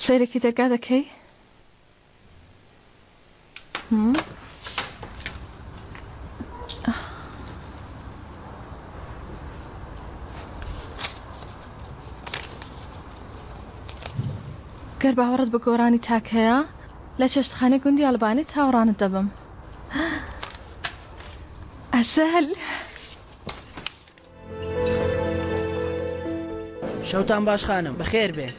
سەیرێکی دەرگا دەکەی؟ گەر باوەڕت بە گۆرانی تاک هەیە لە چێشتخانەی گوندی ئەلبانی چاوەڕانت دەبم. ئەسەل. شەوتان باش خانم بەخێر بێن.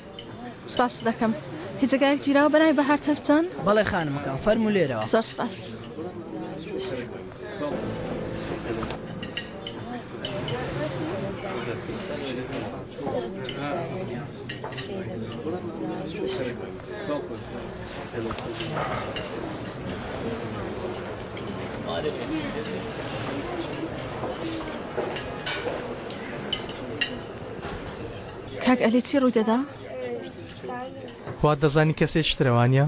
سپاست دەکەم. هیچ جێگایەک گیراوە بەناوی بەهار تەزجان؟ بەڵێ خانمەکان فەرموو لێرەوە. زۆر سپاس. کاک ئەلی چی ڕووی دەدا؟ وات دەزانی کەسێکی ترە وانە؟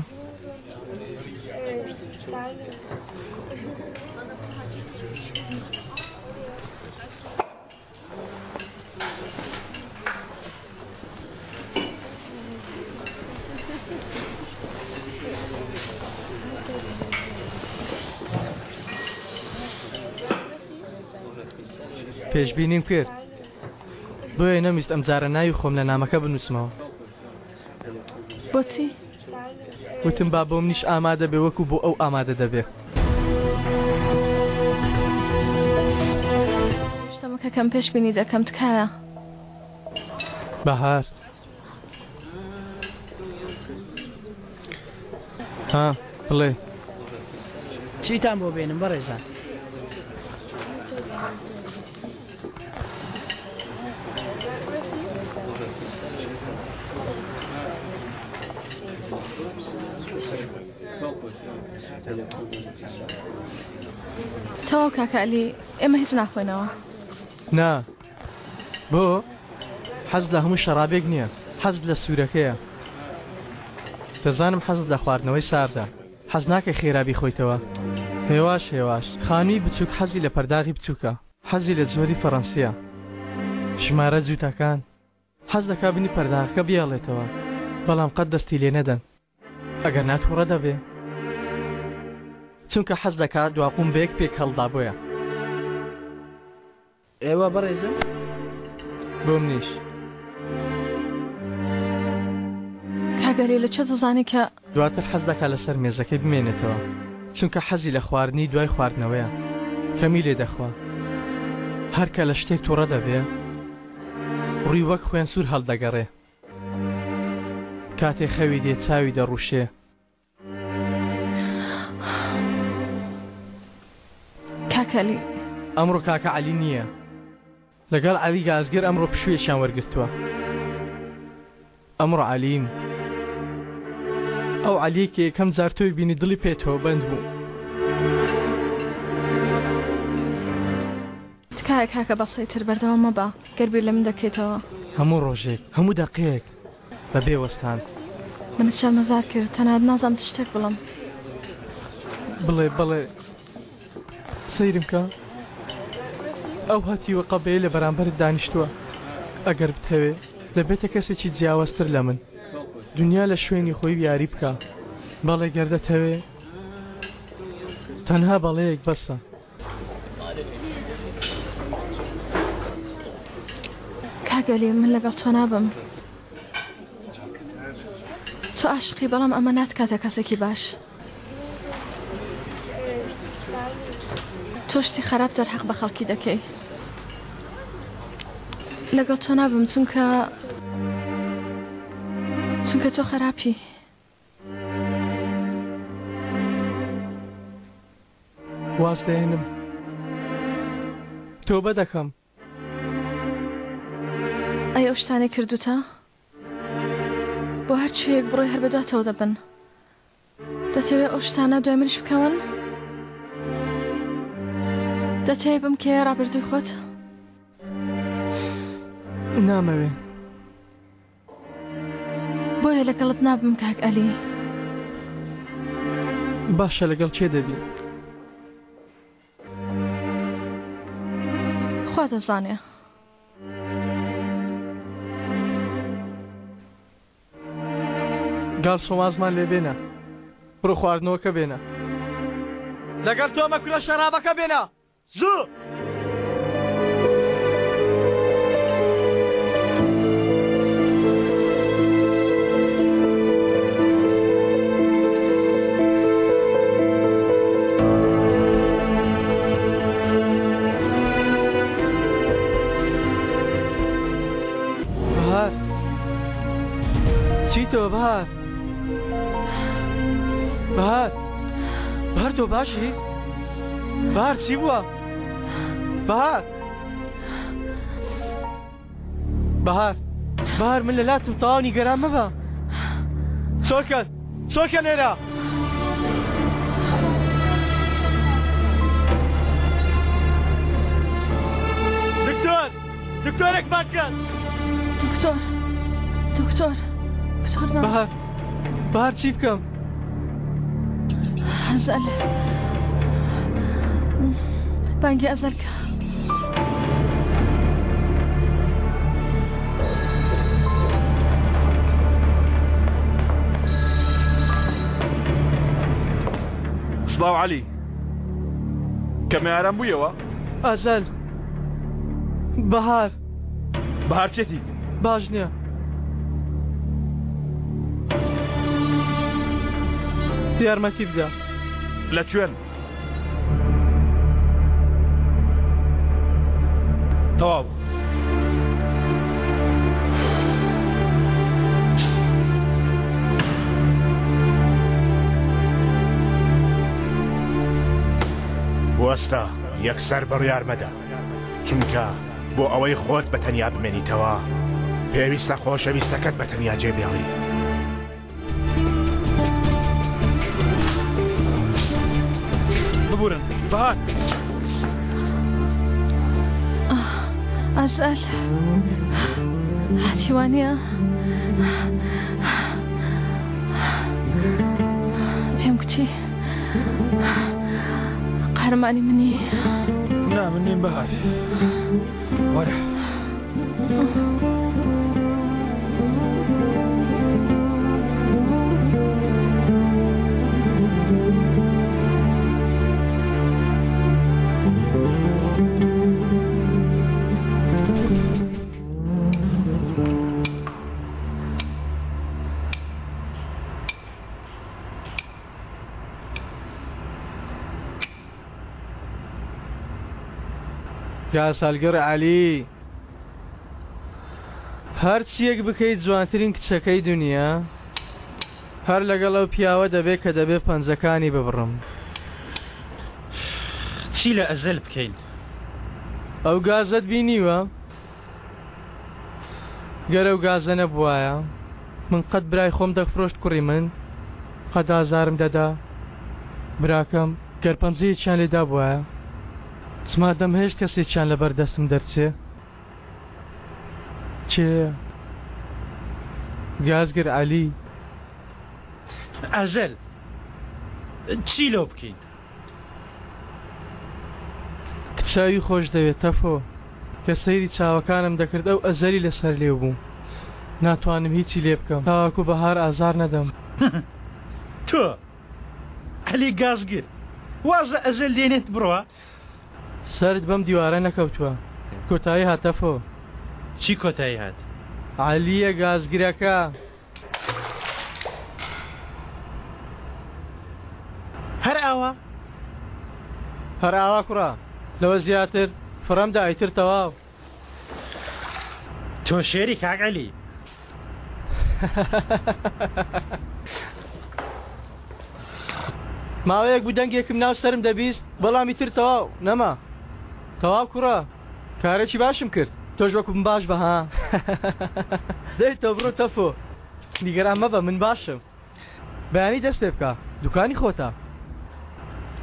پێشبینیم کرد بۆیە نەمویست ئەم جارە ناوی خۆم لە نامەکە بنووسمەوە. بۆچی؟ وتم با بۆ منیش ئامادە بێ وەکو بۆ ئەو ئامادە دەبێ. شتەمەکەکەم پێشبینی دەکەم تکایە. بەهار. ها بڵێ. چیتان بۆ بێنم بەڕێزان؟ تەواو کاکە عەلی ئێمە هیچ ناخۆینەوە. نا بۆ حەز لە هەموو شەڕابێک نییە حەزت لە سوورەکەیە دەزانم حەزت لە خواردنەوەی ساردە حەز ناکەی خێرا بیخۆیتەوە هێواش هێواش خانووی بچووک حەزی لە پەرداغی بچووکە حەزی لە جۆری فەڕەنسییە ژمارە جووتەکان حەز دەکا بنی پەرداخەکە بهێڵێتەوە بەڵام قەت دەستی لێ نەدەن ئەگەر نا توڕە دەبێ چونکە حەز دەکا دواقوم بەیەک پێک هەڵدا بۆیە. ئێوە بەڕێزن؟ بۆ منیش. کاک عەلی لە چێ دەزانی کە. دواتر حەز دەکا لەسەر مێزەکەی بمێنێتەوە چونکە حەزی لە خواردنی دوای خواردنەوەیە کەمی لێ دەخوا هەر کە لە شتێک توڕە دەبێ ڕووی وەک خوێن سوور هەڵدەگەڕێ کاتێ خەوی دێ چاوی دەڕوشێ. کاکە عەلی. ئەمڕۆ کاکە عەلی نییە. لەگەڵ عەلی گازگر ئەمڕۆ پشوویەکیان وەرگرتووە. ئەمڕۆ عەلیم. ئەو عەلیەی کە یەکەم جار تۆی بینی دڵی پێتەوە بەند بوو. تکایە کاکە بەسە ئیتر بەردەوام مەبە گەر بیر لە من دەکەیتەوە. هەموو ڕۆژێک، هەموو دەقەیەک. بە بێ وەستان. منت شەرمەزار کرد تەنانەت نازانم چ شتێک بڵێم. بڵێ بەڵێ سەیرم کە ئەو هەتیوە قەبەیە لە بەرامبەرت دانیشتووە ئەگەر بتەوێ دەبێتە کەسێکی جیاوازتر لە من دنیا لە شوێنی خۆی یاری بکە بەڵێ گەر دەتەوێ تەنها بەڵێیەک بەسە. کاک عەلی من لەگەڵ تۆ نابم تۆ عاشقی بەڵام ئەمە ناتکاتە کەسێکی باش تۆ شتی خراپ دەرحەق بە خەڵکی دەکەی لەگەڵ تۆ نابم چونکە چونکە تۆ خراپی واز دەهێنم تۆبە دەکەم. ئەی ئەو شتانەی کردوتە؟ بۆ هەر کوێیەک بڕۆی هەر بەدواتەوە دەبن. دەتەوێ ئەو شتانە دوای منیش بکەون؟ دەتەوێ بمکەیە ڕابردووی خۆت؟ نامەوێ. بۆیە لەگەڵت نابم کاک ئەلی. باشە لەگەڵ کێ دەبی؟ خوا دەزانێ. گارسۆن وازمان لێ بێنە. بڕۆ خواردنەوەکە بێنە. لەگەڵ تۆمە کورە شەرابەکە بێنە. زوو! بەهار چیتەوە بەهار بەهار بەهار تۆ باشی؟ بەهار چی بووە؟ بەهار بەهار بەهار من لە لاتم تەواو نیگەران مەبە سۆکەن سۆکەن ئێرە دکتۆر دکتۆرێک بانگ دکتۆر دکتۆر دکتۆر بەهار بەهار چی بکەم ئەزەل بانگی ئەزەل کە سڵاو عەلی کەمێ ئارام بوویەوە؟ ئەزەل بەهار بەهار چێتی؟ باش نییە. یارمەتی بدە. لە کوێن؟ تەواو. بوەستە، یەکسەر بڕیار مەدە، چونکە بۆ ئەوەی خۆت بە تەنیا بمێنیتەوە، پێویستە خۆشەویستەکەت بە تەنیا جێ بێڵی. ببورن، بەهار. ئەزەل هەچی وانییە؟ پێم گوتی قارەمانی منی. نا من نیم بەهار. وەرە. یاسالگەر عەلی هەرچیەک بکەیت جوانترین کچەکەی دنیا هەر لەگەڵ ئەو پیاوە دەبێت کە دەبێت پەنجەکانی ببڕم. چی لە ئەزەل بکەین؟ ئەو گازەت بینیوە؟ گەر ئەو گازە نەبوایە من قەت برای خۆم دەفرۆشت کوڕی من قەت ئازارم دەدا براکەم گەر پەنجەیەکیان لێ دابوایە چما دەمهێشت کەسێکیان لەبەر دەستم دەرچێ کێیە گازگر عەلی. ئەزەل چی لۆ بکەین؟ کچاوی خۆش دەوێت تەفۆ. کە سەیری چاوەکانم دەکرد ئەو ئەزەلی لەسەر لێو بوو ناتوانم هیچی لێ بکەم تاوەکو بەهار ئازار نەدەم. تۆ عەلی گازگر واز لە ئەزەل دێنێت بڕوا. سەرت بەم دیوارە نەکەوتوە کۆتایی هات تەفۆ. چی کۆتایی هات؟ عەلیە گازگرەکە. هەر ئاوا؟ هەر ئاوا کوڕە لەوە زیاتر فڕەم دا ئیتر تەواو. تۆ شێری کاک عەلی. ماوەیەک بوو دەنگێکم ناو سەرم دەبیست بەڵام ئیتر تەواو نەما. تەواو کوڕە کارێکی باشم کرد تۆش وەکو من باش بە ها. دەی تۆ بڕۆ تەفۆ نیگەران مەبە من باشم. بەیانی دەست پێ بکە دوکانی خۆتە.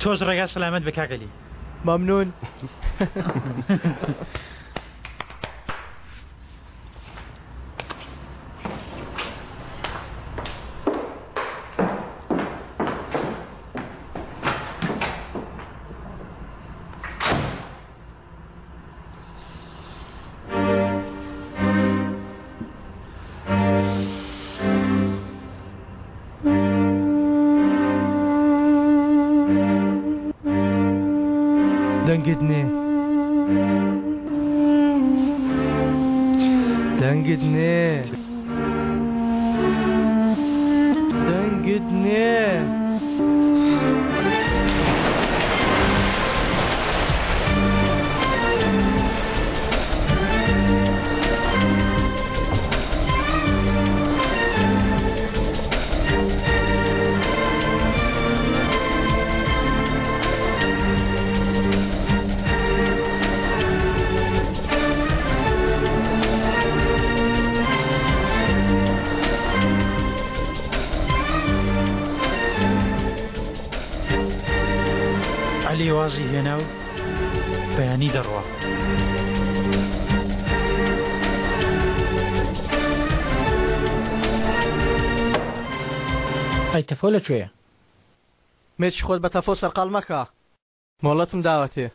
تۆش ڕێگا سەلامەت بێ کاک عەلی. مەمنون. دەنگت نێ دەنگت نێ. عەلی وازی هێنا و بەیانی دەڕوا. ئەی تەفۆ لە کوێیە؟ مێچی خۆت بە تەفۆ سەرقاڵ مەکە مۆڵەتم داوەتێ.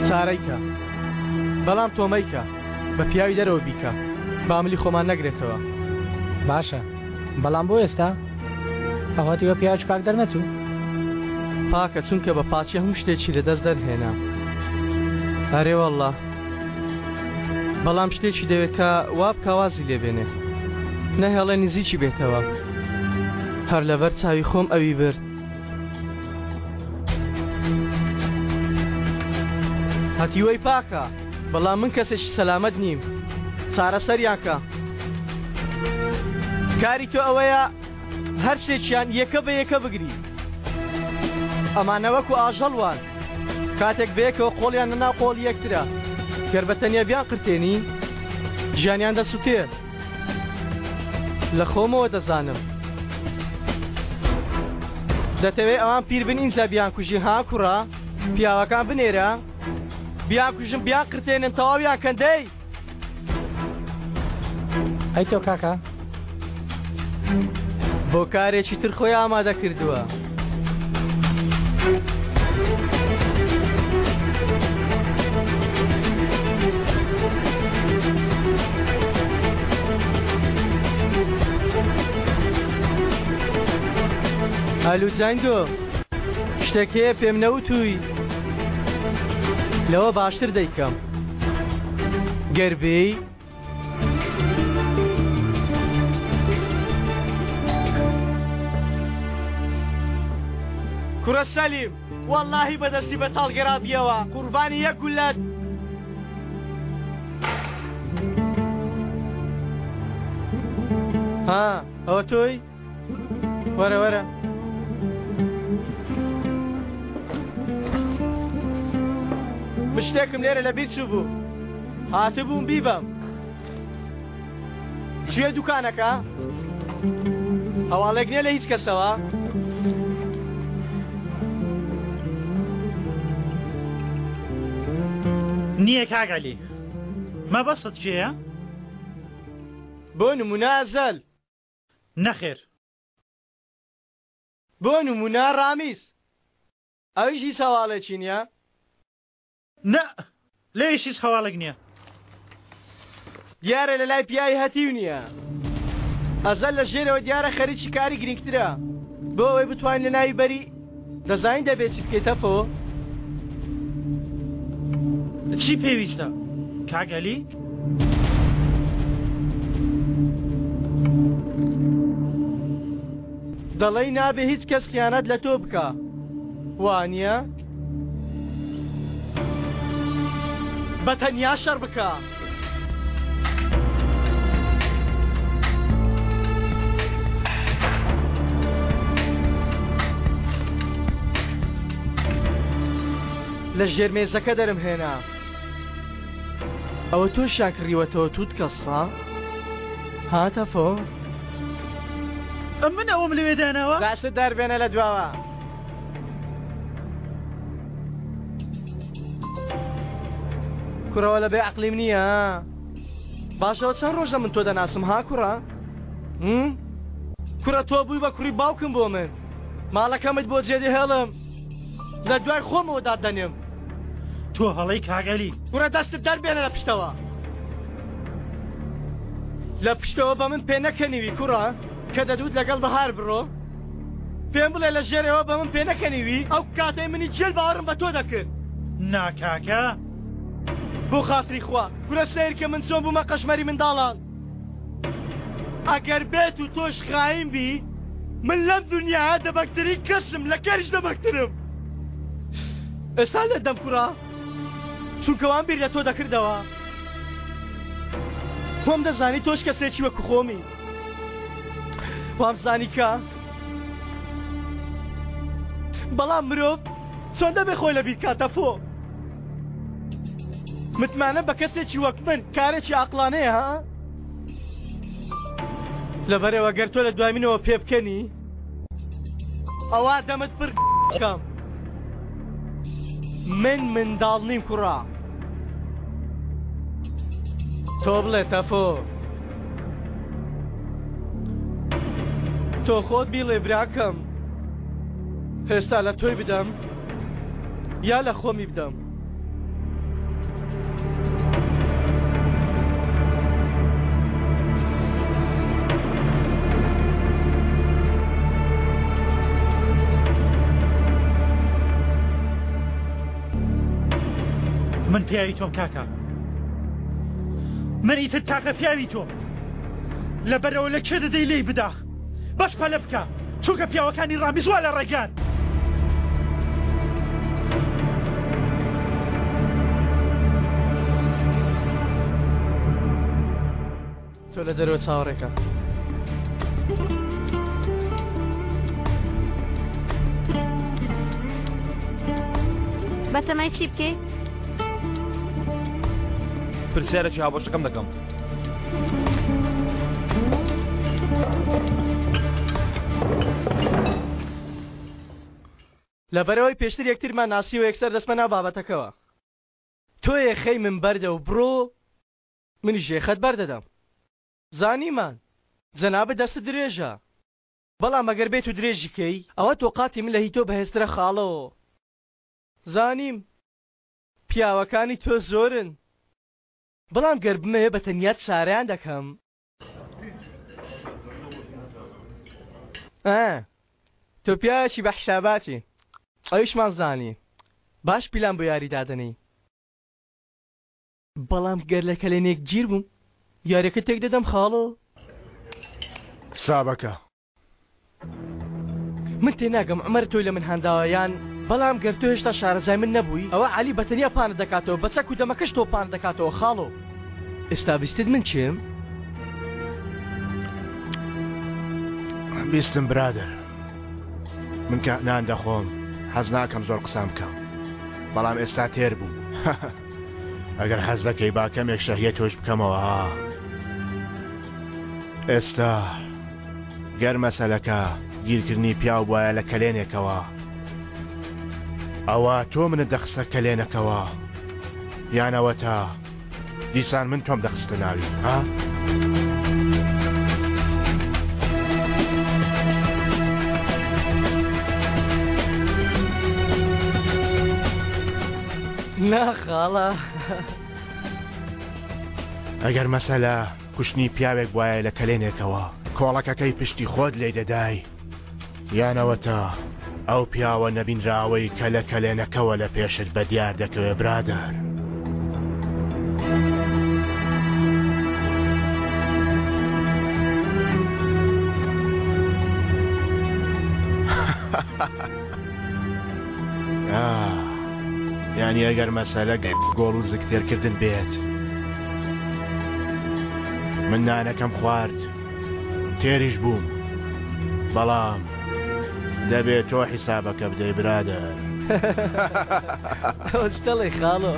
چارەی کە بەڵام تۆ مەیکە بە پیاوی دەرەوە بیکە با ملی خۆمان نەگرێتەوە. باشە بەڵام بۆ ئێستا ئەوە تیوە پیاوێکی پاک دەرنەچوو؟ پاکە چونکە بە پاکی هەموو شتێکی لەدەست دەرهێنا. ئەرێ واللە بەڵام شتێکی دەوێت کە وا بکا وازی لێ بێنێ نەهێڵێ نزیکی بێتەوە هەر لەبەر چاوی خۆم ئەوی برد. هەتیوەی پاکە بەڵام من کەسێکی سەلامەت نیم چارەسەریان کە کاری تۆ ئەوەیە هەرسێکیان یەکە بە یەکە بگری ئەمانە وەکو ئاژەڵ وان کاتێک بەیەکەوە قۆڵیان لەناو قۆڵی یەکترە گەر بە تەنیا بیان قرتێنی ژیانیان دەسوتێ لە خۆمەوە دەزانم دەتەوێ ئەوان پیر بن ئینجا بیانکوژی ها کوڕە پیاوەکان بنێرە بیانکوژم بیان قرتێنن تەواویان کەن دەی. ئەی تۆ کاکە؟ بۆ کارێکی تر خۆی ئامادە کردووە. ئەلو جانگۆ شتێک هەیە پێم نەوتووی لەوە باشتر دەیکەم گەر بێی کوڕە سەلیم وەڵاهی بەدەستی بەتاڵ گەرابیەوە قوربانی یەک گولەت ها ئەوە تۆی؟ وەرە وەرە من شتێکم لێرە لەبیر چوو بوو هاتبووم بیبەم کوێ دوکانەکە؟ هەواڵێک نییە لە هیچ کەسەوە؟ نییە کاک عەلی مەبەستت کێیە؟ بۆ نمونە ئەزەل. نەخێر. بۆ نمونە ڕامیز. ئەویش هیچ هەواڵێکی نییە؟ نە، لەویش هیچ هەواڵێک نییە. دیارە لە لای پیاوی هەتیو نییە. ئەزەل لە ژێرەوە دیارە خەریکی کاری گرینگترە. بۆ ئەوەی بتوانین لە ناوی بەری، دەزانی دەبێ چی بکەی تەفۆ؟ چی پێویستە کاک عەلی؟ دەڵێی نابێ هیچ کەس خیانەت لە تۆ بکا، وانییە؟ بە تەنیا شەڕ بکە. لە ژێر مێزەکە دەرم هێنا. ئەوە تۆشیان کڕیوەتەوە توت کەسە؟ ها تەفۆ؟ من ئەوەم لەوێ داناوە؟ دەستت دەربێنە لە دواوە. کوڕەوە لە بێ عەقلیم نییە باشەوە چەند ڕۆژە من تۆ دەناسم ها کوڕە کوڕە تۆ بووی بە کوڕی باوکم بۆ من ماڵەکەمت بۆ جێدەهێڵم لە دوای خۆمەوە دادەنێم تۆ هەڵەی کاک عەلی. کوڕە دەستت دەربێنە لە پشتەوە لە پشتەوە بە من پێ نەکەنیوی کوڕە کە دەدوت لەگەڵ بەهار بڕۆ. پێم بڵێ لە ژێرەوە بە من پێ نەکەنیوی ئەو کاتەی منی جێل باوەڕم بە تۆ دەکرد. نا کاکە. بۆ خاتری خوا کورە سەیر کە من چۆن بوومە قەشمەری منداڵان. ئەگەر بێت و تۆش خاین بی من لەم دنیایە دەبەکترین کەسم لە کەریش دەبەکترم. ئێستا لێت دەم کوڕە چونکە وام بیر لە تۆ دەکردەوە. خۆم دەزانی تۆش کەسێکی وەکو خۆمی. وامزانی کە بەڵام مرۆڤ چۆن دەبێ خۆی لەبیر کاتە فۆ متمانە بە کەسێکی وەک من کارێکی ئاقلانەیە ها لەبەرەوە گەر تۆ لە دوای منەوە پێ بکەنی ئەوا دەمت پر کەم من منداڵ نیم کوڕە تۆ بڵێ تەفۆ تۆ خۆت بیڵێ براکەم ئێستا لە تۆی بدەم یا لە خۆمی بدەم. من پیاوی تۆم کاکە من ئیتر تاکە پیاوی تۆم لەبەرەوە لە کێ دەدەی لێی بدا بەس پەلە بکە چونکە پیاوەکانی ڕامیز وا لە ڕێگان. تۆ لە دەرەوە چاوەڕێکە. بەتەمای چی بکەی؟ پرسیارێکی هاوبەشەکەم دەکەم. لەبەرئەوەی پێشتر یەکترمان ناسیوە یەکسەر دەچمە ناو بابەتەکەوە. تۆ یەخەی من بەردە و بڕۆ منیش یەخەت بەردەدەم. زانیمان جەنابت دەستت درێژە بەڵام ئەگەر بێت و درێژی کەی ئەوە تۆ قاتی من لە هی تۆ بەهێزترە خاڵۆ. زانیم پیاوەکانی تۆ زۆرن بەڵام گەر بمەوێ بە تەنیا چارەیان دەکەم. ئا تۆ پیاوێکی بە حیساباتی ئەویشمان زانی باش پیلان بۆ یاری دادەنێی. بەڵام گەر لە کەلێنێک گیر بووم یاریەکە تێک دەدەم خاڵۆ. حسابەکە. من تێناگەم عومەر تۆی لە من هانداوە یان بەڵام گەر تۆ هێشتا شارەزای من نەبووی ئەوە عەلی بە تەنیا پانت دەکاتەوە بە چەک و دەمەکەش تۆ پانت دەکاتەوە خاڵۆ. ئێستا بیستت من کێم؟ بیستم برادەر. من کە نان دەخۆم حەز ناکەم زۆر قسان بکەم بەڵام ئێستا تێر بووم. ئەگەر حەز دەکەی با کەمێک شەهیە تۆش بکەمەوە ها ئێستا گەر مەسەلەکە گیرکردنی پیاو بواە لە کەلێنێکەوە ئەوە تۆ منت دەخستە کەلێنەکەوە یانەوە تا دیسان من تۆم دەخستە ناوی ها؟ نا خاڵە. ئەگەر مەسەلە کوشتنی پیاوێک بوایە لە کەلێنێکەوە کۆڵەکەکەی پشتی خۆت لێی دەدای یان ئەوەتا ئەو پیاوە نەبینراوەی کە لە کەلێنەکەوە لە پێشت بە دیار دەکەوێ برادەر. یانی ئەگەر مەسەلە گۆڵ و زگ تێرکردن بێت من نانەکەم خوارد تێریش بووم بەڵام دەبێت تۆ حیسابەکە بدەی برادەر. ئەوە چ دەڵێی خاڵۆ؟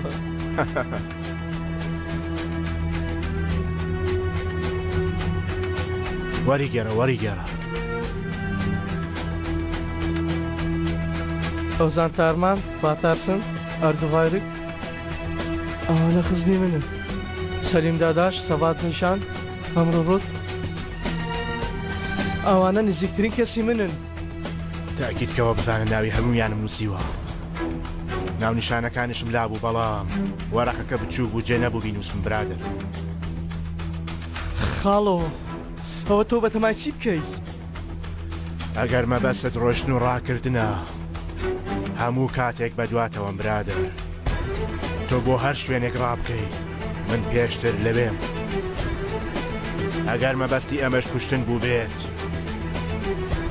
وەریگێڕە وەریگێڕە. ئۆزان تارمان، باتارسن، ئەردوغایرک ئەوانە خزمی منن. سەلیم داداش، سەبات نیشان، هەمرو ڕوت ئەوانە نزیکترین کەسی منن. تاکید کەوە بزانە ناوی هەموویانم نووسیوە. ناونیشانەکانیشم لابوو بەڵام وەرەقەکە بچووک بوو جێ نەبوو بینووسم برادەر. خاڵۆ ئەوە تۆ بەتەمای چی بکەی؟ ئەگەر مەبەستت ڕۆشتن و ڕاکردنە هەموو کاتێک بەدواتەوەم برادەر. تۆ بۆ هەر شوێنێک ڕابکەی من پێشتر لەوێم. ئەگەر مەبەستی ئەمەش کوشتن بووبێت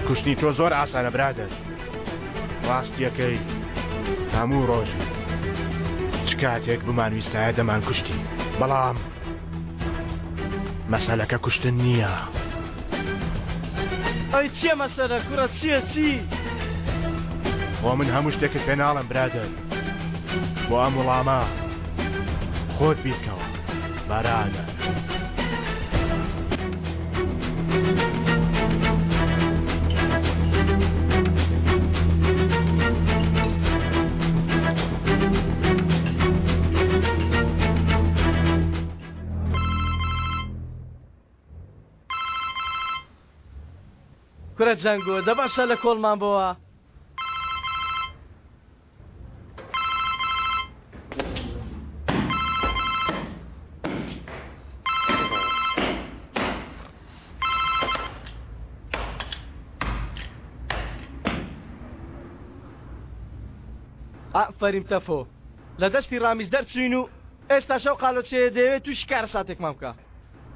کوشتنی تۆ زۆر ئاسانە برادەر. ڕاستیەکەی هەموو ڕۆژی چ کاتێک بمانویستایە دەمانکوشتی بەڵام مەسەلەکە کوشتن نییە. ئەی چیە مەسەلە کوڕە چیە چی؟ خۆ من هەموو شتێکت پێ ناڵێم برادەر بۆ ئەم وڵامە خۆت بیرکەوە بەرادەر. کورە جەنگۆ دە بەسە لە کۆڵمان بۆوە. ئافەریم تەفۆ لە دەستی ڕامیز دەرچوین و ئێستاش ئەو قالۆچەیە دەیەوێت تووشی کارەساتێکمان بکا.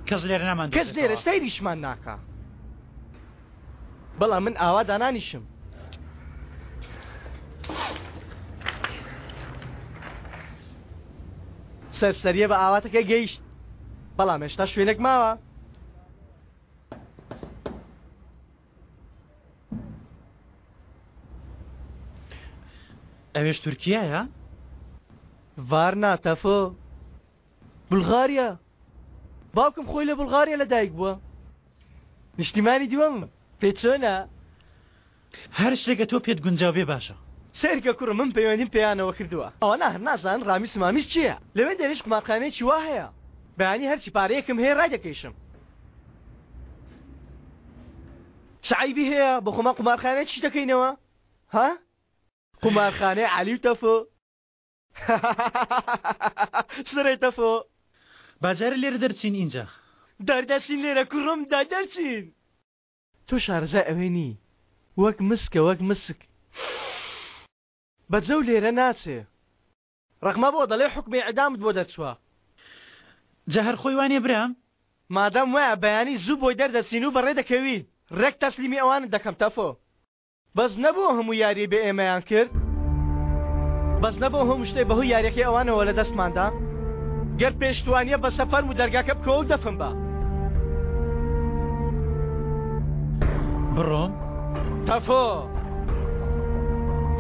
کەس لێرە نامان کەس لێرە سەیریشمان ناکا. بەڵام من ئاوا دانانیشم. سەرسەریە بە ئاواتەکەی گەیشت بەڵام هێشتا شوێنێک ماوە. ئەوێش تورکیایە؟ ڤارنا تەفۆ بولغاریا باوکم خۆی لە بولغاریا لەدایک بووە نیشتیمانی دووەمم پێ چۆنە؟ هەر شتێکە تۆ پێت گونجاو بێ باشە. سەیرکە کوڕم من پەیوەندیم پێیانەوە کردووە ئەوانە هەر نازانن ڕامیس و مامیس کێیە لەوێ دەریش قومارخانەیەکی وا هەیە بەیانی هەرچی پارەیەکم هەیە ڕایدەکێشم چ عەیبی هەیە بۆ خۆمان قومارخانەیەکیش دەکەینەوە ها قومارخانەی عەلی و تەفۆ سەرەی تەفۆ. با جارێ لێرە دەرچین ئینجا. دەردەچین لێرە کوڕم دەردەچین. تۆ شارەزای ئەوێ نی وەک مسکە وەک مسک. بە جەو لێرە ناچێ. ڕەقمە بۆ دەڵێ حوکمی ئیعدامت بۆ دەرچوە. جا هەر خۆی وانیە برام؟ مادام وایە بەیانی زوو بۆی دەردەچین و بەڕێ دەکەوین ڕێک تەسلیمی ئەوانت دەکەم تەفۆ. بەس نەبوو ئەو هەموو یاریەی بێ ئێمەیان کرد؟ بەس نەبوو ئەو هەموو شتەی بەهۆی یاریەکەی ئەوانەوە لە دەستمان دا؟ گەر پێشتوانیە بەسە فەرموو دەرگاکە بکەوە و دەفم بە. بڕۆم؟ تەفۆ!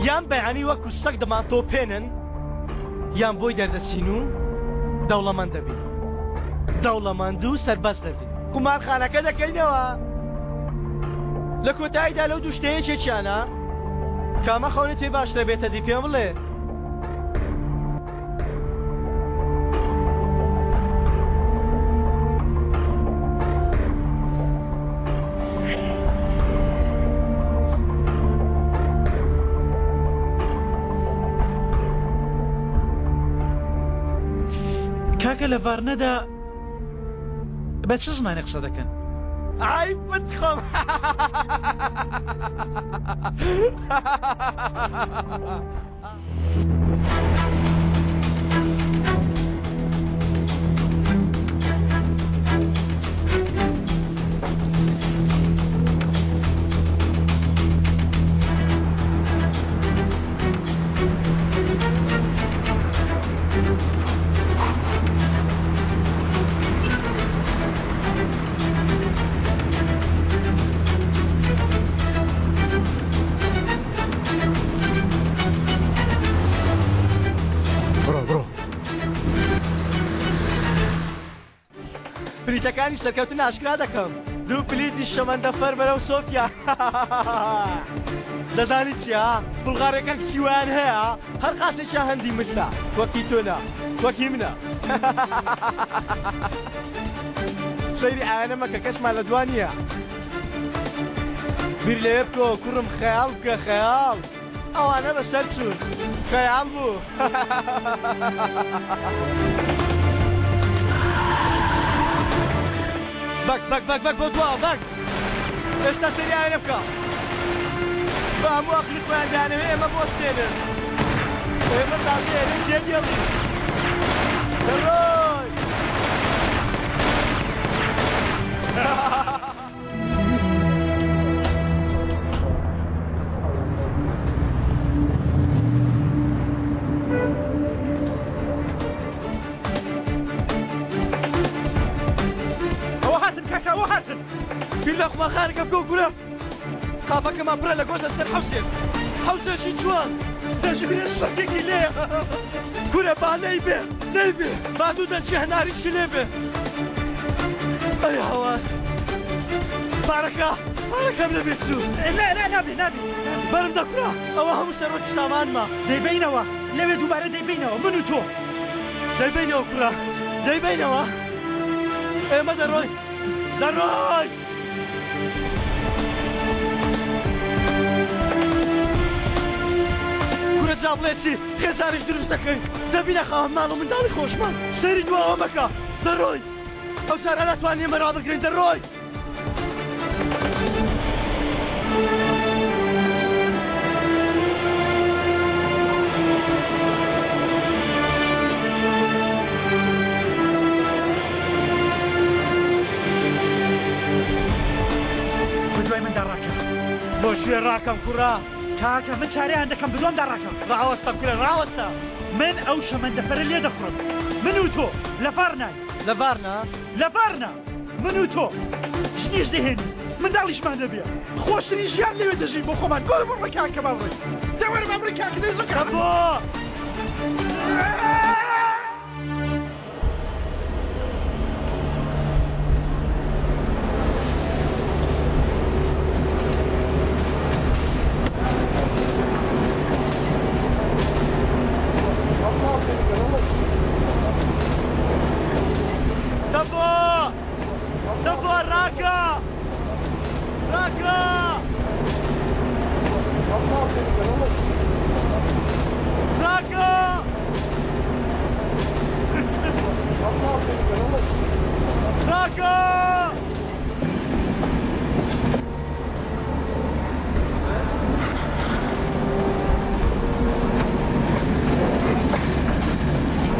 یان بەیانی وەکو سەگ دەمانتۆپێنن یان بۆی دەردەچین و دەوڵەمەند دەبین. دەوڵەمەند و سەربەست دەبین. قومارخانەکە دەکەینەوە. لە کۆتاییدا لەو دوو شتە یەکێکیانە کامە خەونت پێ باشترە بێتە دی پێم بڵێ. کاکە لە ڤارنەدا بە چ زمانێک قسە دەکەن؟ ئای بتخۆم. بڕۆ بڕۆ. پلیتەکانی سەرکەوتن ئاشکرا دەکەم دوو پلیتی شەمەندەفەر بەرەو سۆفیا دەزانی چیە بوڵغارەکان کچی وایان هەیە هەر قاسێکیان هەندی ملتە وەکی تۆ نا وەکی منە سەیری ئایانە مەکە کەسمان لە دوا نییە بیر لەوێ بکەوە کوڕم خەیاڵ بکە خەیاڵ ئەوانە بەسەر چوون خەیاڵ بوو. بەک بەک بەک بەک بۆ دواوە بەک ئێستا سەیری ئاوێنە بکە. بە هەموو ئەقلی خۆیان دەیانەوێ ئێمە بۆستێنن. ئێمە تازە ئێرە جێ دێڵین. دەڕۆین. ئەوە هاتن کاکە ئەوە هاتن. بیر لە خوماخانەکە بکەوە کورە. قاپەکەمان پرە لە گۆشت لەسەر حەوسێک حەوسێکی جوان دەژمێ سەگێکی لێ کورە با لێی بێ لێی بێ با دوو دەنچی هەناریشی لێ بێ ئەی هاوار پارەکە پارەکەم لە بیر چوو نا نا نابێ نابێ بەرم دەکورا ئەوە هەموو سەرۆکی سامانمە دەیبەینەوە لەوێ دووبارە دەیبەینەوە من و تۆ دەیبەینەوە کوڕە دەیبەینەوە ئێمە دەڕۆین دەڕۆین کورە جا بڵێ چی خێزانیش دروست دەکەین دەبینە خاوەن ماڵ و منداڵی خۆشمان سەیری دواوە مەکە دەڕۆین ئەو جارە ناتوانین ئێمە ڕابگرین دەڕۆین بەدوای مندا ڕاکە. بۆ کوێ ڕاکەم کوڕە؟ کاکە من چارەیان دەکەم بەدوامدا ڕاکە. ڕاوەستە کورە ڕاوەستە. من ئەو شەمەندەفەرە لێ دەخوڕم. من و تۆ لە ڤارناین. لە ڤارنا؟ لە ڤارنا. من و تۆ ژنیش دەهێنین منداڵیشمان دەبێ. خۆشترین ژیان لەوێ دەژین بۆ خۆمان. بۆ بڕۆ کاکە با بڕۆین. دە وەرە با بڕۆین کاکە دەی زوو کە. بۆ. دەبۆ دەبۆ ڕاکە ڕاکە ڕاکە ڕاکە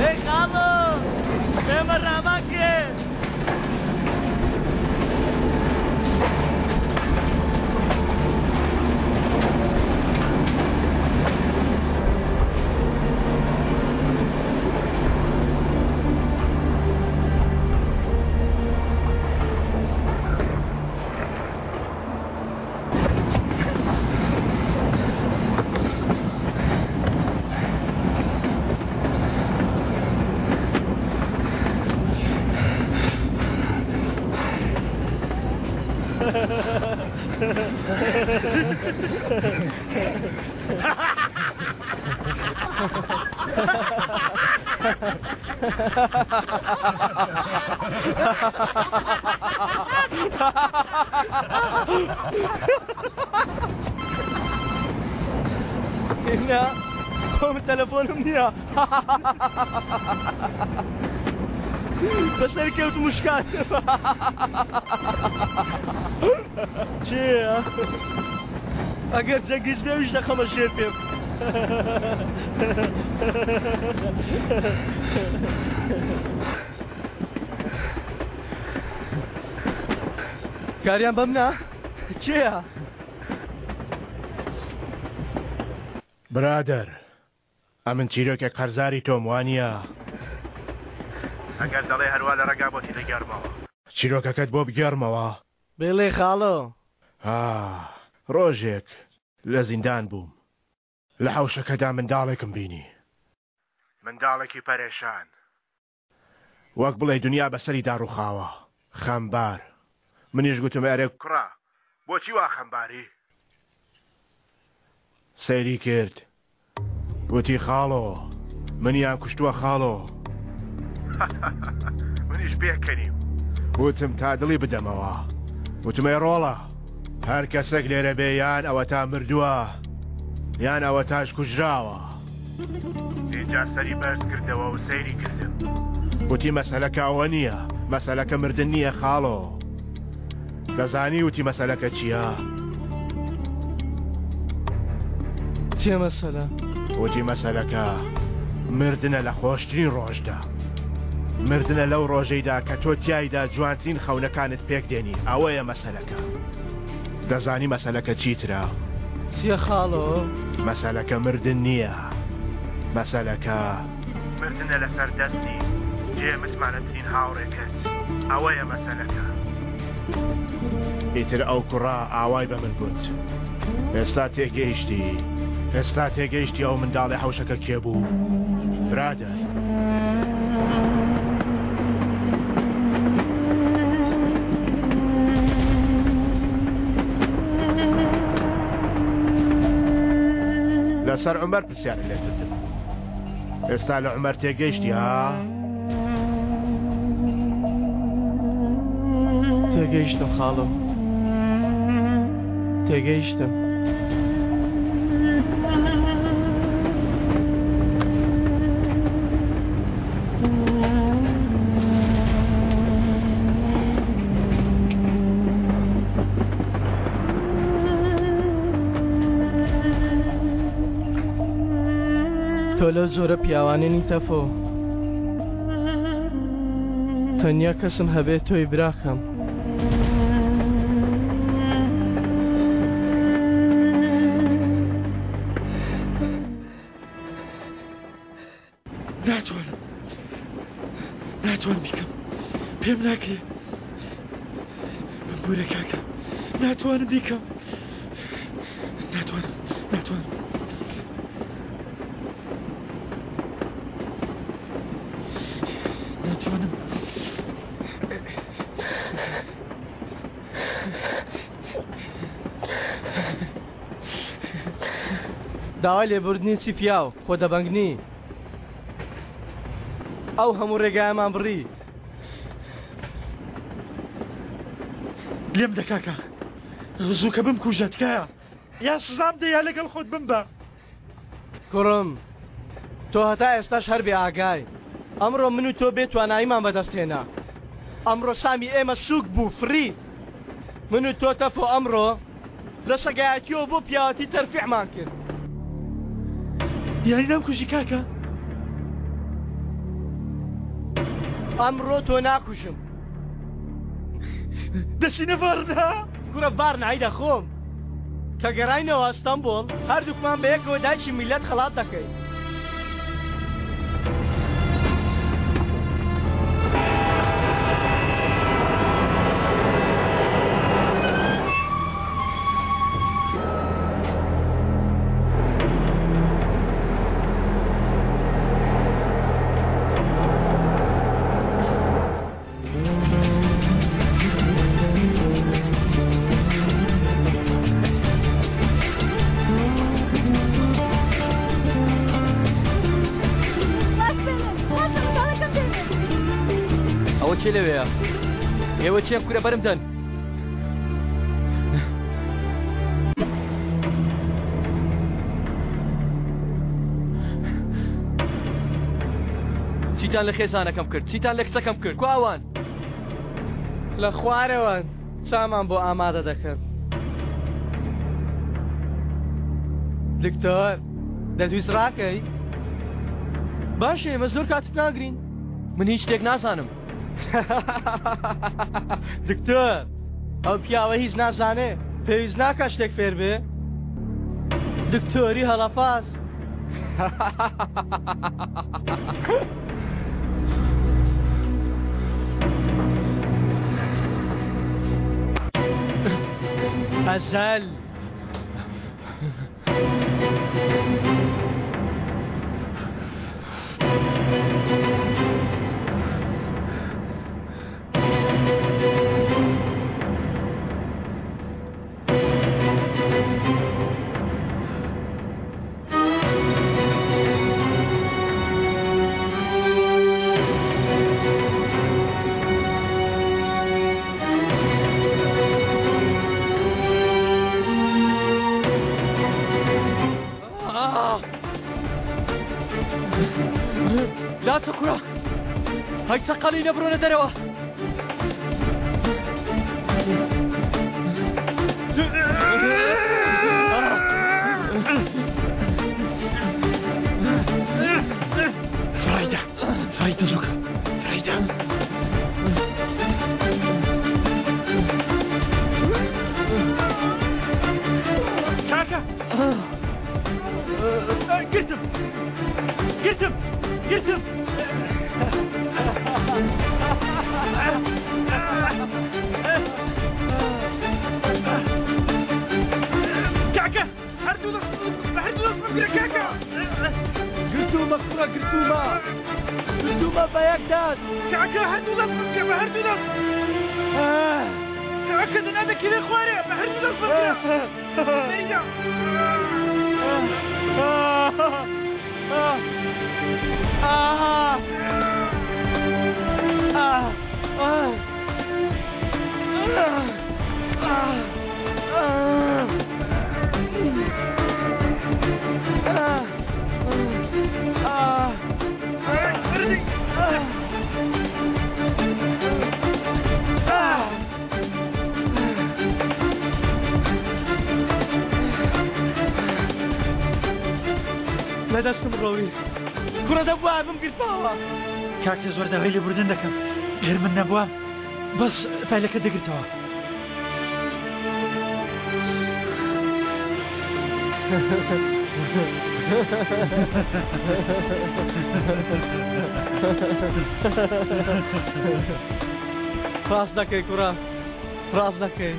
ئەی خاڵۆ ئێمە ڕامان کرد. نا خۆم تەلەفۆنم نییە بەسەر کەوت مشکات چییە ئەگەر جەنگیز بێویش دەخەمە ژێر پێم کاریان بەم نا کێیە؟ برادەر ئەمن چیرۆکێک قەرزاری تۆم وانیە؟ ئەگەر دەڵێ هەروا لە ڕێگا بۆتی دەگێڕمەوە. چیرۆکەکەت بۆ بگێڕمەوە؟ بڵێ خاڵۆ. ئا ڕۆژێک لە زیندان بووم لە حەوشەکەدا منداڵێکم بینی. منداڵێکی پەرێشان. وەک بڵێی دنیا بەسەریدا ڕووخاوە. خەمبار. منیش گوتم ئەرێ کوڕە بۆچی وا خەمباری؟ سەیری کرد وتی خاڵۆ منیان کوشتووە خاڵۆ. منیش پێکەنیم وتم تا دڵی بدەمەوە. وتم ئەی ڕۆڵە هەر کەسێک لێرە بێ یان ئەوەتا مردووە یان ئەوەتاش کوژراوە. ئینجا سەری بەرز کردەوە و سەیری کردم وتی مەسەلەکە ئەوە نییە مەسەلەکە مردن نییە خاڵۆ دەزانی وتی مەسەلەکە چییە؟ چیە مەسەلە؟ وتی مەسەلەکە مردنە لە خۆشترین ڕۆژدا. مردنە لەو ڕۆژەیدا کە تۆ تیایدا جوانترین خەونەکانت پێک دێنی، ئەوەیە مەسەلەکە. دەزانی مەسەلەکە چیترە؟ چیە خاڵۆ؟ مەسەلەکە مردن نییە. مەسەلەکە مردنە لەسەر دەستی جێ متمانەترین هاوڕێکەت. ئەوەیە مەسەلەکە. ئیتر ئەو کوڕە ئاوای بە من گوت. ئێستا تێگەیشتی؟ ئێستا تێگەیشتی ئەو منداڵی حەوشەکە کێ بوو؟ برادەر. لەسەر عومەر پرسیارت لێ کردم. ئێستا لە عومەر تێگەیشتی ها؟ تێگەیشتم خاڵۆ تێگەیشتم. تۆ لەو جۆرە پیاوانە نی تەفۆ. تەنیا کەسم هەبێ تۆی براکەم. ناتوانم ناتوانم بیکەم پێم ناکرێ بمبورە کاکە ناتوانم بیکەم ناتوانم ناتوانم ناتوانم داوای لێبوردنی چی پیاو خۆ دەبەنگ نی ئەو هەموو ڕێگایەمان بڕی. لێم دە کاکە زووکە بمکوژە تکایە یا سزام دە یا لەگەڵ خۆت بمبە. کوڕم تۆ هەتا ئێستاش هەر بێ ئاگای ئەمڕۆ من و تۆ بێ تواناییمان بەدەست هێنا ئەمڕۆ سامی ئێمە سووک بوو فڕی من و تۆ تەفۆ ئەمڕۆ لە سەگایەتیەوە بۆ پیاوەتی تەرفیعمان کرد. یانی نامکوژی کاکە؟ ئەمڕۆ تۆ ناکوژم. دەچینە ڤارنا؟ کوڕە ڤارنای دەخۆم. کە گەڕاینەوە ئەستەمبوڵ هەردووکمان بەیەکەوە دایکی میللەت خەڵات دەکەین. ئەوە چێ لەوەیە؟ ئێوە چێن کورە بەرم دەن. چیتان لە خێزانەکەم کرد چیتان لە کچەکەم کرد کوا ئەوان؟ لە خوارەوەن چامان بۆ ئامادە دەکەن. دکتۆر دەتویست ڕاکەی؟ باشە ئێمە زۆر کاتت ناگرین. من هیچ شتێک نازانم. دکتۆر ئەو پیاوە هیچ نازانێ پێویست ناکا شتێک فێر بێ دکتۆری هەڵەپاس. ئەزەل. لاچە کوڕە هەی چەقەڵی نەبرۆنە دەرەوە. گرتم گرتم. کاکە هەردوو دەست بە هەردوو دەست بگرە کاکە. گرتوومە کوڕە گرتوومە گرتوومە بە یەک دەست. کاکە هەردوو دەست بگرە بە هەردوو دەست. کاکە دەنا دەکەوێ خوارێ بە هەردوو دەست بگرە. مەریدا. لە دەستم ڕۆوی کوڕە دەبوایە بمگرتباوە. کاکە زۆر داوای لێبوردن دەکەم گەر من نەبوام بەس فایلەکە دەگرتەوە. ڕاست دەکەی کوڕە ڕاست دەکەی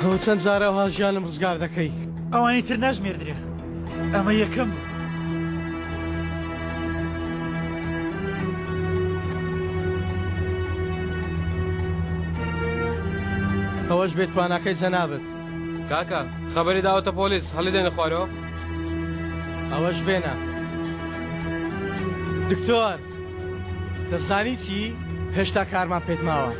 ئەوە چەند جارە وا ژیانم ڕزگار دەکەی. ئەوانی تر ناژمێردرێ ئەمە یەکەم بوو. ئەوەش بێ تواناکەی جەنابت. کاکە خەبەری داوەتە پۆلیس هەڵی دێنە خوارەوە. ئەوەش بێنە دکتۆر. دەزانی چی؟ هێشتا کارمان پێت ماوە.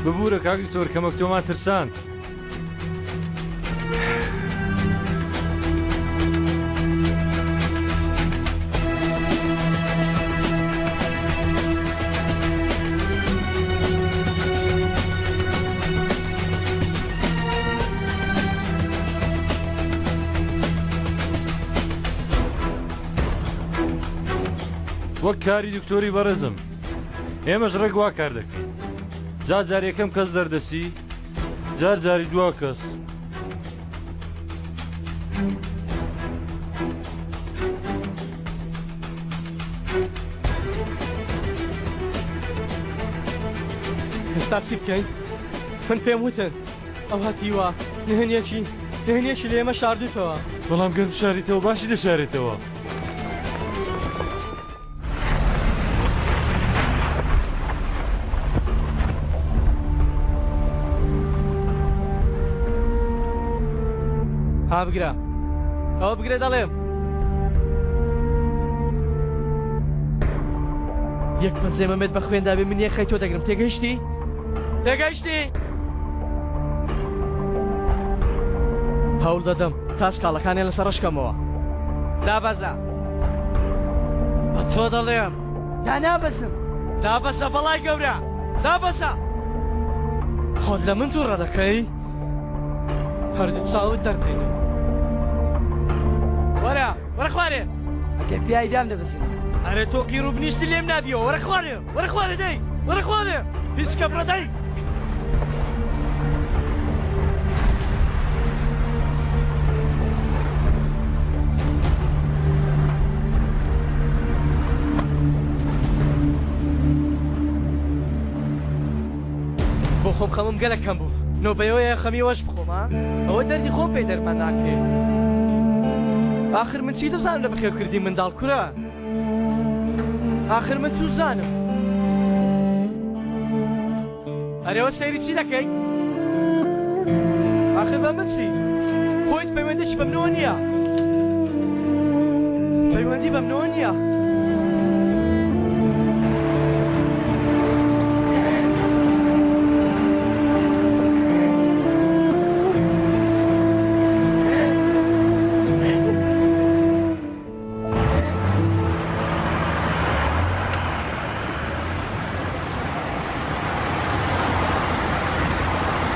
ببوورە کاک دکتۆر کەمەک تۆمان ترساند. وەک کاری دکتۆری بەڕێزم ئێمەش ڕێک وا کار دەکەین جا جار یەکەم کەس دەردەسی جار جاری دوا کەس. ئێستا چی بکەین؟ من پێم وتن ئەو هەتیوە نهێنیەکی نهێنیەکی لە ئێمە شاردوتەوە. بەڵام گەر بشاریتەوە باشی دەشارێتەوە. ها بگرە ئەوە بگرە دەڵێم یەک پەنجەی مەمێت بە خوێندا بێ من یەخەی تۆ دەگرم تێگەیشتی تێگەیشتی هەوڵ دەدەم تا سکاڵەکانیان لەسەر ڕەشکەمەوە دابەزە بە تۆ دەڵێم دانابەزم دابەزە بەڵای گەورە دابەزە خۆت لە من تووڕە دەکەی هەردوو چاوت دەردێنم وەرە وەرە خوارێ ئەگەر پیاوی دام دەبەزم ئەرێ تۆ قیڕ و بنیشتی لێم نابیەوە وەرە خوارێ وەرە خوارێ دەی وەرە خوارێ پیسکە بڕە دەی بۆ خۆم خەمم گەلەک کەم بوو نۆبەیەوەیە خەمی ئەوەش بخۆم ها ئەوە دەردی خۆم پێ دەرمان ناکرێ ئاخر من چی دەزانم لە بەخێوکردنی منداڵ کورە ئاخر من چوزانم ئەرێوە سەیری چی دەکەی ئاخر بە من چی خۆ هیچ پەیوەندیی بە منەوە نییە پەیوەندی بە منەوە نییە.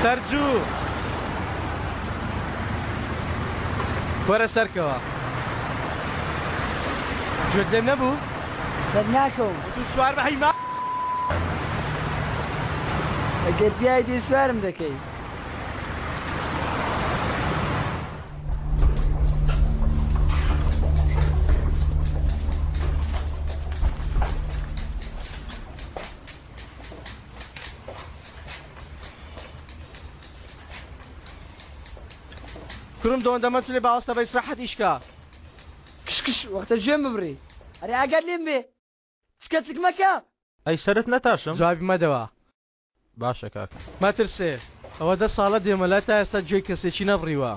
سەرجوو وەرە سەرکەوە گوێت لێم نەبوو؟ سەر ناکەوم. تو سوار بە هەی ما. ئەگەر پیای دێ سوارم دەکەی. کوڕم دۆندە مەتلێ باوەستە بە ئیسراحەت ئیش کا. کش کش وەختە گوێم ببڕی. ئەرێ ئاگات لێم بێ چکە چک مەکە. ئەی سەرت نەتاشم؟ جوابی مەدەوە. باشە کاکە. مەترسێ ئەوە دە ساڵە دێمە لای تا ئێستا گوێی کەسێکی نەبڕیوە.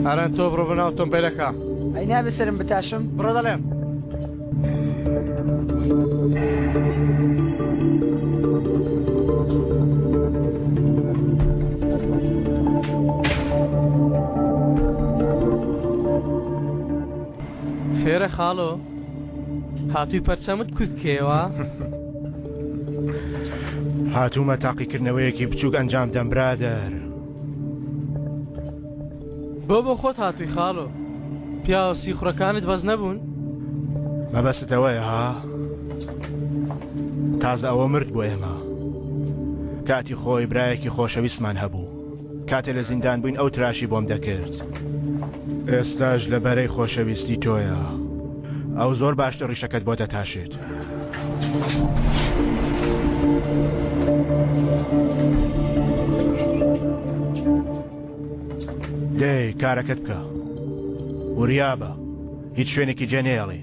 ئاران تۆ بڕۆ بەناو ئۆتۆمبێلەکە. ئەی نابێ سەرم بتاشم؟ بڕۆ دەڵێم. خێرە خاڵۆ هاتووی پەرچەمت کوت کێوە؟ هاتوومە تاقیکردنەوەیەکی بچووک ئەنجام دەم برادەر. بۆ بۆ خۆت هاتووی خاڵۆ؟ پیاوە سیخوڕەکانت بەس نەبوون؟ مەبەستت ئەوەیە ها؟ تازە ئەوە مرد بۆ ئێمە. کاتی خۆی برایەکی خۆشەویستمان هەبوو. کاتێ لە زیندان بووین ئەو تراشی بۆم دەکرد. ئێستاش لە بەرەی خۆشەویستی تۆیە. ئەو زۆر باشتر ڕیشەکەت بۆ دەتاشێت. دەی کارەکەت بکە. وریابە. هیچ شوێنێکی جێ نەیەڵی.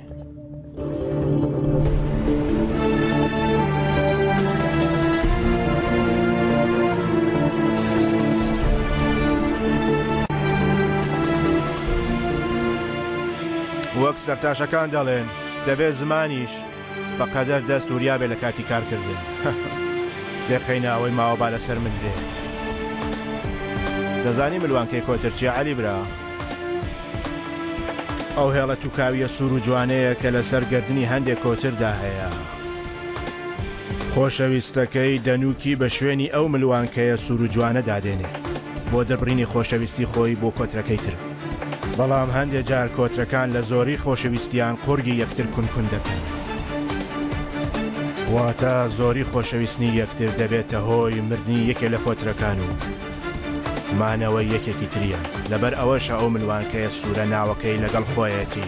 وەک سەرتاشەکان دەڵێن دەبێت زمانیش بە قەدەر دەست وریا بێ لە کاتی کارکردن. دەخەینە ئەوەی ماوە با لەسەر من بێت. دەزانی ملوانکەی کۆتر چیە عەلی برا؟ ئەو هێڵە توکاویە سوور و جوانەیە کە لەسەر گەردنی هەندێک کۆتردا هەیە. خۆشەویستەکەی دەنووکی بە شوێنی ئەو ملوانکەیە سوور و جوانە دادێنێ بۆ دەربڕینی خۆشەویستی خۆی بۆ کۆترەکەی تر. بەڵام هەندێ جار کۆترەکان لە زۆری خۆشەویستیان قوڕگی یەکتر کون کون دەکەن. واتە زۆری خۆشەویستنی یەکتر دەبێتە هۆی مردنی یەکێ لە کۆترەکان و مانەوەی یەکێکی تریان. لەبەر ئەوەشە ئەو ملوانکەیە سوورە ناوەکەی لەگەڵ خۆیەتی.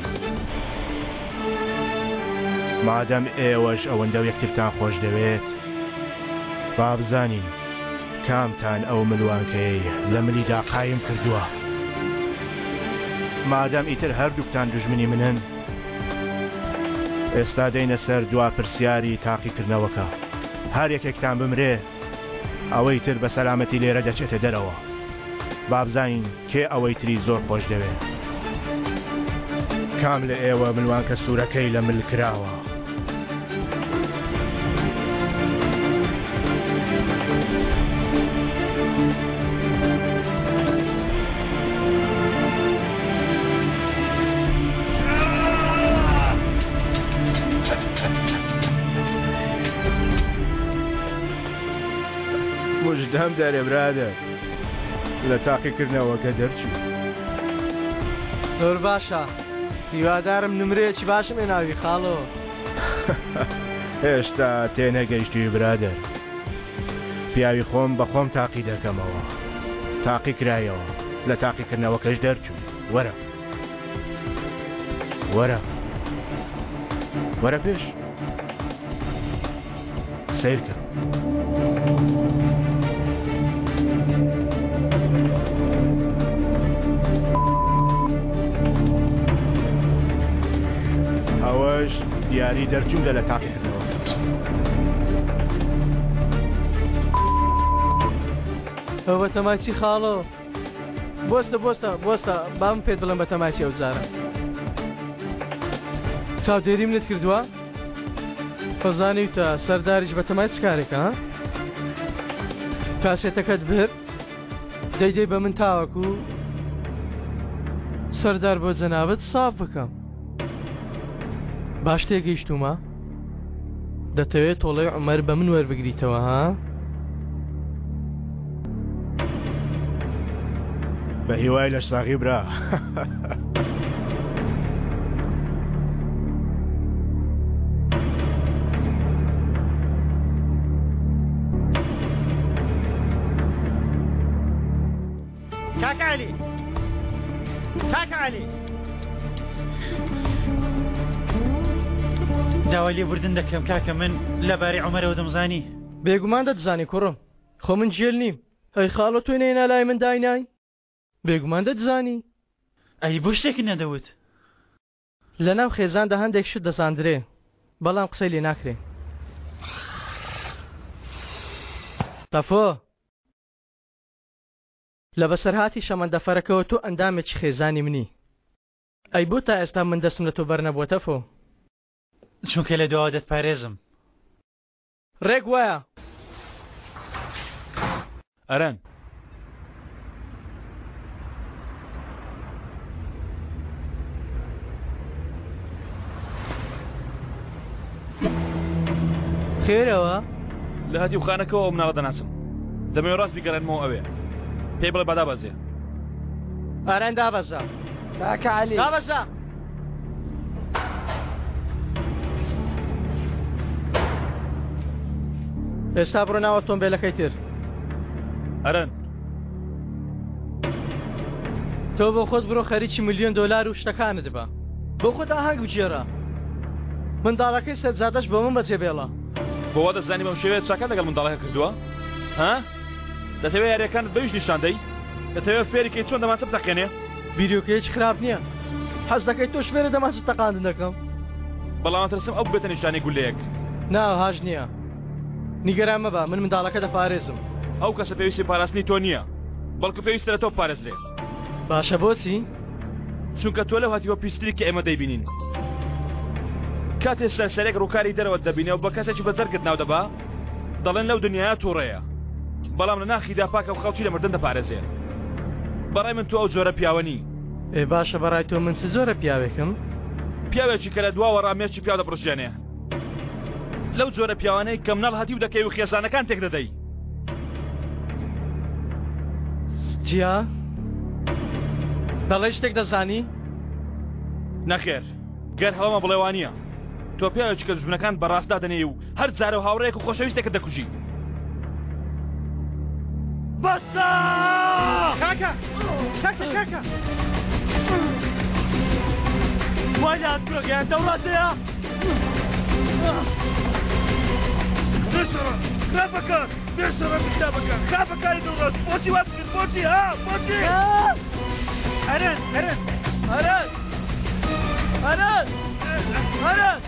مادەم ئێوەش ئەوەندە یەکترتان خۆش دەوێت، با بزانین کامتان ئەو ملوانکەیەی لە ملیدا قایم کردووە؟ مادەم ئیتر هەردووکتان دوژمنی منن، ئێستا دێینە سەر دوا پرسیاری تاقیکردنەوەکە. هەر یەکێکتان بمرێ، ئەوەی تر بە سەلامەتی لێرە دەچێتە دەرەوە. با بزانین کێ ئەوەی تری زۆر خۆش دەوێ. کام لە ئێوە ملوانکە سوورەکەی لە مل کراوە؟ مژدەم دەرێ برادەر لە تاقیکردنەوەکە دەرچوو. زۆر باشە هیوادارم نمرەیەکی باشم هێناوی خاڵۆ. هێشتا تێنەگەیشتووی برادەر. پیاوی خۆم بە خۆم تاقی دەکەمەوە. تاقی کرایەوە لە تاقیکردنەوەکەش دەرچووی. وەرە. وەرە. وەرە پێش. سەیرکە. ئەوەش دیاری دەرچوون لە تاقیکردنەوە. ئەوە بەتەمای چی خاڵۆ؟ بۆستە بۆستە بۆستە با من پێت بڵێم بەتەمای چی ئەو جارە چاودێری منت کردووە؟ خۆ زانیوتە سەرداریش بەتەمای چ کارێکە ها؟ کاسێتەکەت برد دەیدەی بە من تاوەکو سەردار بۆ جەنابت ساف بکەم باش تێگەیشتوومە؟ دەتەوێت تۆڵەی عومەر بە من وەربگریتەوە ها؟ بە هیوای لەش ساغی برا. کاکە عەلی کاکە عەلی داوای لێبوردن دەکەم کاکە من لەبارەی عومەرەوە دەمزانی. بێگومان دەتزانی کوڕم خۆ من گێل نیم. ئەی خاڵۆ تۆی نەینا لای من داینای؟ بێگومان دەتزانی. ئەی بۆ شتێکت نەدەوت؟ لەناو خێزاندا هەندێک شت دەزاندرێ بەڵام قسەی لێ ناکرێ. تەفۆ! لە بەسەرهاتی شەمەندەفەرەکەوە تۆ ئەندامێکی خێزانی منی. ئەی بۆ تا ئێستا من دەستم لە تۆ بەرنەبووە تەفۆ؟ چونکە لە دواوە دەتپارێزم. ڕێک وایە. ئەرەن. خێرەوە؟ لە هەتیوخانەکەوە ئەو مناڵە دەناسم. دەمەوێ ڕاست بیگەڕێنمەوە ئەوێ. پێی بڵێ با دابەزێ. ئارەن دابەزە. کاکە عەلی. دابەزە. ئێستا بڕۆ ناو ئۆتۆمبێلەکەی تر. ئەرەن. تۆ بۆ خۆت بڕۆ خەریکی ملیۆن دۆلار و شتەکانت بە. بۆ خۆت ئاهەنگ بگێڕە. منداڵەکەی سەرجادەش بۆ من بەجێ بێڵە. بۆ وا دەزانی بەم شێوەیە چاکەت لەگەڵ منداڵەکە کردووە؟ ها؟ دەتەوێ یارییەکانت بەویش نیشان دەی؟ دەتەوێ فێری کەی چۆن دەمانچە بتەقێنێ؟ بیرۆکەیەکی خراپ نییە. حەز دەکەی تۆش فێرە دەمانچە تەقاندن دەکەم؟ بەڵام ئەترسم ئەو ببێتە نیشانەی گوللەیەک. نا ئەوهاش نییە. نیگەران مەبە، من منداڵەکە دەپارێزم. ئەو کەسە پێویستی پاراستنی تۆ نییە، بەڵکو پێویستە لە تۆ بپارێزرێ. باشە بۆچی؟ چونکە تۆ لەو هەتیوە پیستری کە ئێمە دەیبینین. کاتێ سەرسەرێک ڕووکاری دەرەوەت دەبینێ و بە کەسێکی بەجەرگت ناو دەبا، دەڵێن لەو دنیایە تووڕەیە، بەڵام لە ناخیدا پاکە و خەڵکی لە مردن دەپارێزێ. بەڕای من تۆ ئەو جۆرە پیاوە نی. ئێ باشە بەڕای تۆ من چ جۆرە پیاوێکم؟ پیاوێکی کە لە دواوە ڕا مێشکی پیاو دەپڕژێنێ. لەو جۆرە پیاوانەی کە مناڵ هەتیو دەکەی و خێزانەکان تێک دەدەی. جیا دەڵێی شتێک دەزانی؟ نەخێر گەر هەڵەمە بڵێ وانییە. تۆ پیاوێکی کە دوژمنەکانت بە ڕاست دادەنێی و هەر جارە و هاوڕێیەک و خۆشەویستێکت دەکوژی. بەسە! کاکە! کاکە کاکە! وای لە هاتووە گیان دەوڵاتەیە! بێشەڕە خراپەکان بێشەڕە خراپەکان خراپەکانی دڵڕەش بۆچی وات کرد بۆچی ها بۆچی ئەرەن ئەرەن ئەرەن ئەرەن ئەرەن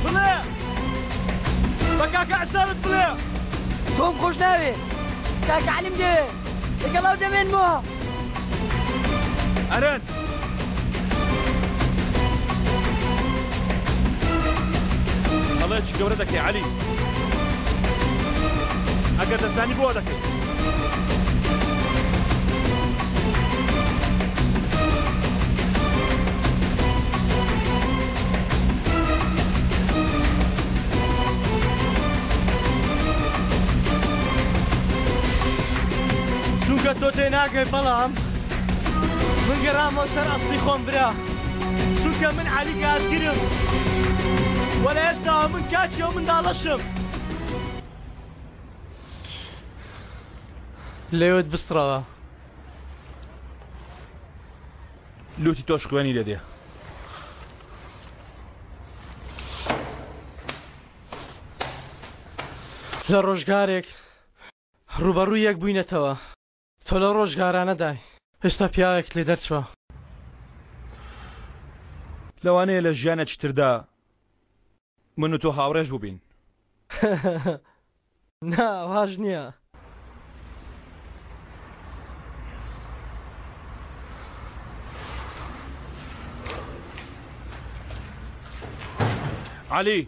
بڵێ بە کاکە عسارت بڵێ تۆم خۆش ناوێ کاکە عەلیم دەوێ لەگەڵ ئەو دەمێنمەوە. ئەرەن هەڵەیەکی گەورە دەکەی عەلی ئەگەر دەزانی بۆ دەکەی. چونکە تۆ تێناگەی بەڵام من گەڕامەوە سەر ئەسڵی خۆم برا چونکە من عەلی گازگرم وە لە ئێستاوە من کاکی ئەو منداڵەشم. لێوت بسڕەوە. لوتی تۆش خوێنی لێ دێ. لە ڕۆژگارێک ڕووبەڕووی یەک بووینەتەوە. تۆ لەو ڕۆژگارانەدای. ئێستا پیاوێکت لێ دەرچووە. لەوانەیە لە ژیانێکی تردا من و تۆ هاوڕێش بووبین. نا ئەوهاش نییە. عەلی.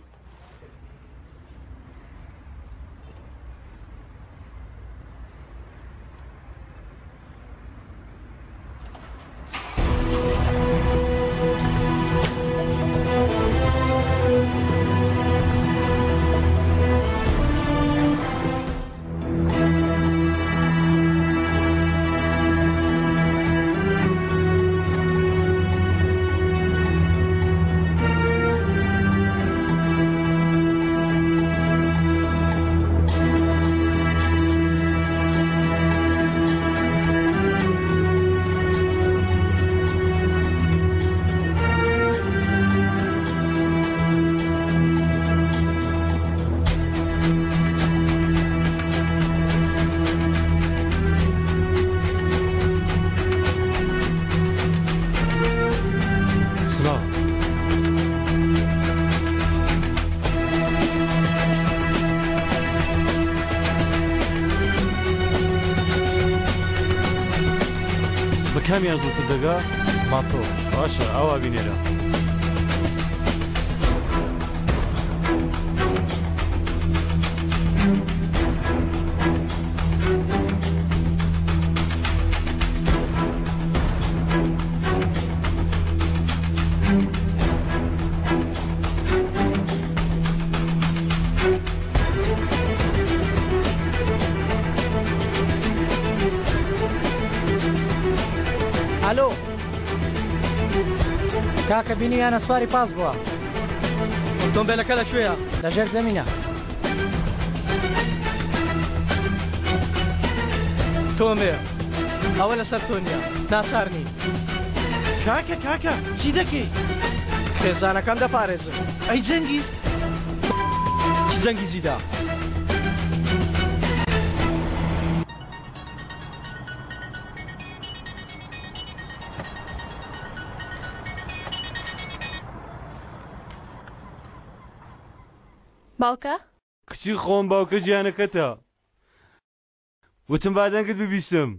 کامیان زووتر دەگا؟ ماتۆر. باشە ئاوا بینێرە. ئەلۆ کاکە بینیویانە سواری پاس بووە. ئۆتۆمبێلەکە لە کوێیە؟ لە ژێر زەمینە. تۆمێ ئەوە لەسەر تۆ نییە ناچار نی. کاکە کاکە چی دەکەی؟ خێزانەکەم دەپارێزم. ئەی جەنگیز؟ چ جەنگیزی دا؟ باوکە؟ کچی خۆم باوکە گیانەکەتە. وتم با دەنگت ببیستم.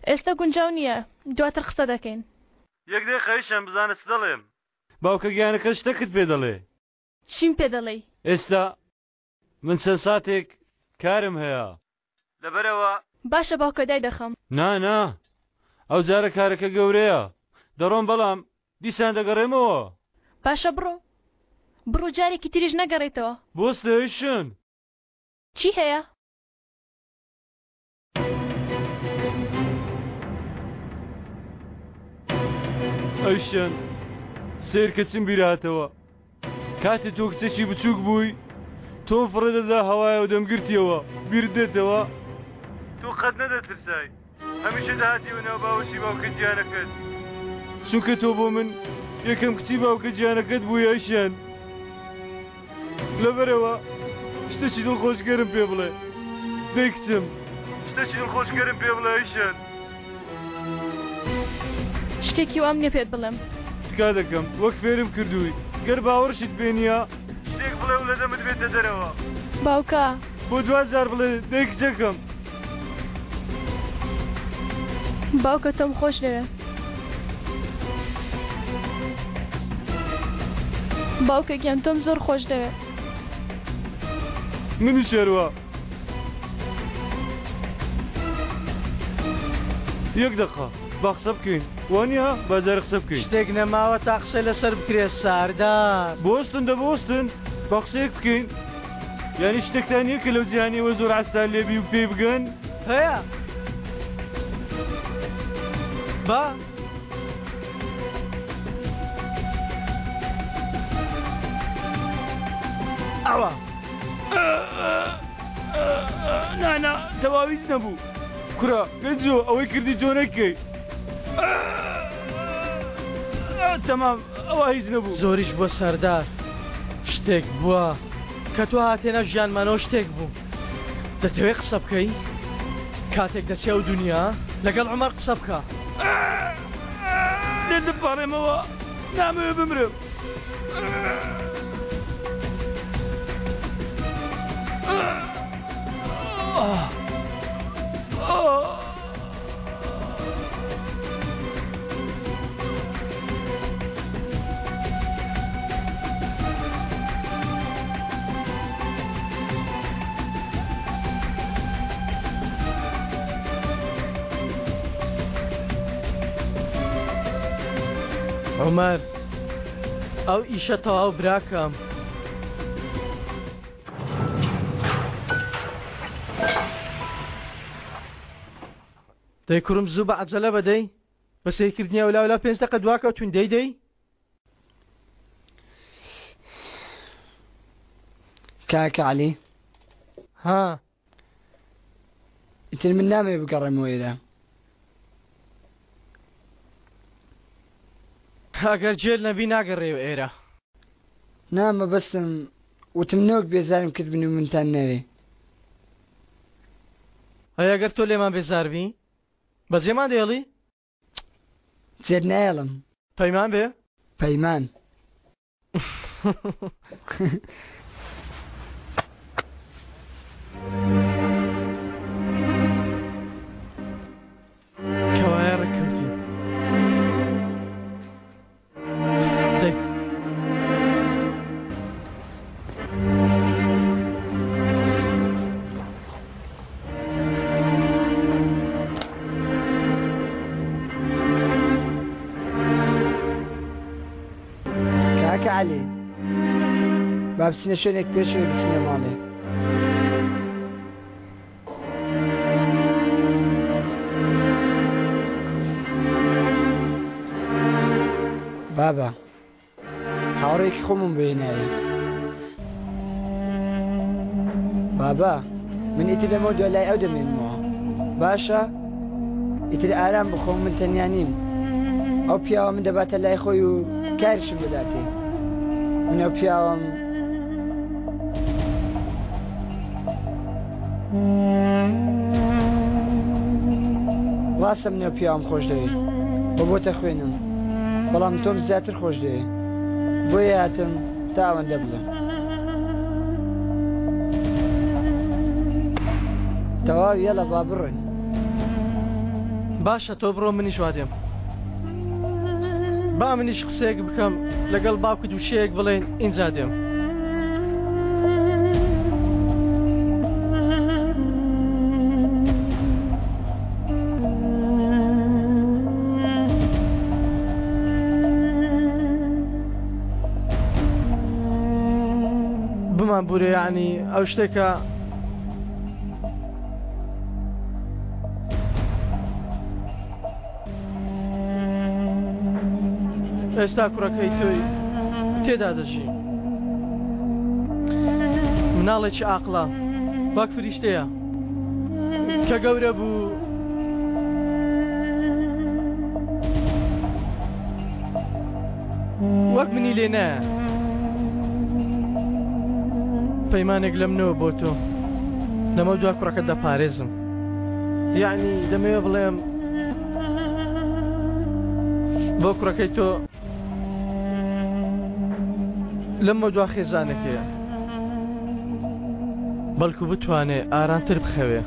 ئێستا گونجاو نییە، دواتر قسە دەکەین. یەک دەیقە ئیشەم بزانە چ دەڵێم. باوکە گیانەکەت شتەکت پێ دەڵێ. چیم پێ دەڵێی؟ ئێستا من چەند ساتێک کارم هەیە لەبەرئەوە. باشە باوکە دایدەخەم. نا نا ئەو جارە کارەکە گەورەیە دەڕۆم بەڵام دیسان دەگەڕێمەوە. باشە بڕۆ بڕۆ جارێکی تریش نەگەڕێیتەوە. بۆ ستەیشن. چی هەیە؟ ئەیشەن سەیرکە چم بیرهاتەوە کاتێ تۆ کچێکی بچووک بووی تۆم فڕێ دەدا هەوایە و دەمگرتیەوە بیرت دێتەوە تۆ قەت نەدەترسای هەمیشە دەهاتیەوە ناو باوەشی باوکە گیانەکەت چونکە تۆ بۆ من یەکەم کچی باوکە گیانەکەت بووی ئەیشەن لەبەرئەوە شتێکی دڵخۆشکەرم پێ بڵێ دەی کچم شتێکی دڵخۆشکەرم پێ بڵێ ئەیشەن. شتێکی وام نیە پێت بڵێم. تکا دەکەم وەک فێرم کردووی گەر باوەڕشت پێ نییە شتێک بڵێ و لە دەمت بێتە دەرەوە. باوکە. بۆ دوا جار بڵێ دەی کچەکەم. باوکە تۆم خۆش دەوێ. باوکە گیان تۆم زۆر خۆش دەوێ. منیش هەروا. یەک دەقە با قسە بکەین وانییە؟ با جارێ قسە بکەین. شتێک نەماوە تا قسەی لەسەر بکرێ ساردار. بوەستن دە بوەستن با قسەیەک بکەین. یانی شتێکتان نییە کە لەو جیهانیەوە زۆر عەزتان لێ بی و پێی بگەن؟ هەیە با. ئەوە نانا تەواویز نەبوو کورە گەنجۆ ئەوەی کردی تۆ نەکەی تەمام ئەوە هیچ نەبوو زۆریش بووە سەردار شتێک بووە کە تۆ هاتێنە ژیانمانەوە شتێک بوو دەتەوێ قسە بکەی کاتێک دەچێ ئەو دنیا لەگەڵ عومەر قسە بکە. لێت دەپاڕێمەوە نامەوێ بمرم. عومەر ئەو ئیشە تەواو براکەم. دەی کوڕم زوو بە عەجەلە بە دەی بە سەیرکردنی ئەولاولا پێنج دەقە دواکەوتوین دەی دەی. کاکە عەلی. ها. ئیتر من نامەوێ بگەڕێمەوە ئێرە. ئەگەر جێل نەبی ناگەڕێیەوە ئێرە. نا مەبەستم وتم نەوەک بێزارم کردبن و منتان نەوێ. ئەی ئەگەر تۆ لێمان بێزار بی بەجێمان دێڵی؟ جێت نایەڵم. پەیمان بێ؟ پەیمان. کەوایە ڕێککەوتین. کاکە عەلی با بچینە شوێنێک پێشەوەی بچینە ماڵێ. بابە هاوڕێکی خۆمم بۆ هێناوی. بابە من ئیتر لەمەو دوا لای ئەو دەمێنمەوە. باشە؟ ئیتر ئارام بخۆ من تەنیا نیم. ئەو پیاوە من دەباتە لای خۆی و کاریشم دەداتێ. من ئەو پیاوەم ڕاستە من ئەو پیاوەم خۆش دەوێ و بۆتە خوێنم بەڵام تۆم زیاتر خۆش دەوێ بۆیە هاتم تا ئەوەندە بڵێم تەواو یەڵە با بڕۆین. باشە تۆ بڕۆ منیش وا دێم. با منیش قسەیەک بکەم لەگەڵ باوکت وشەیەک بڵێین ئینجا دێم. بمان بورێ یعنی ئەو شتێکە ئێستا کوڕەکەی تۆی تێدا دەژی مناڵێکی ئاقڵە وەک فریشتەیە کە گەورە بوو وەک منی لێ نایە پەیمانێک لە منەوە بۆ تۆ لەمە دوا کوڕەکە دەپارێزم یعنی دەمەوێ بڵێم بۆ کوڕەکەی تۆ لەمە دوا خێزانەکەیە بەڵکو بتوانێ ئارانتر بخەوێ.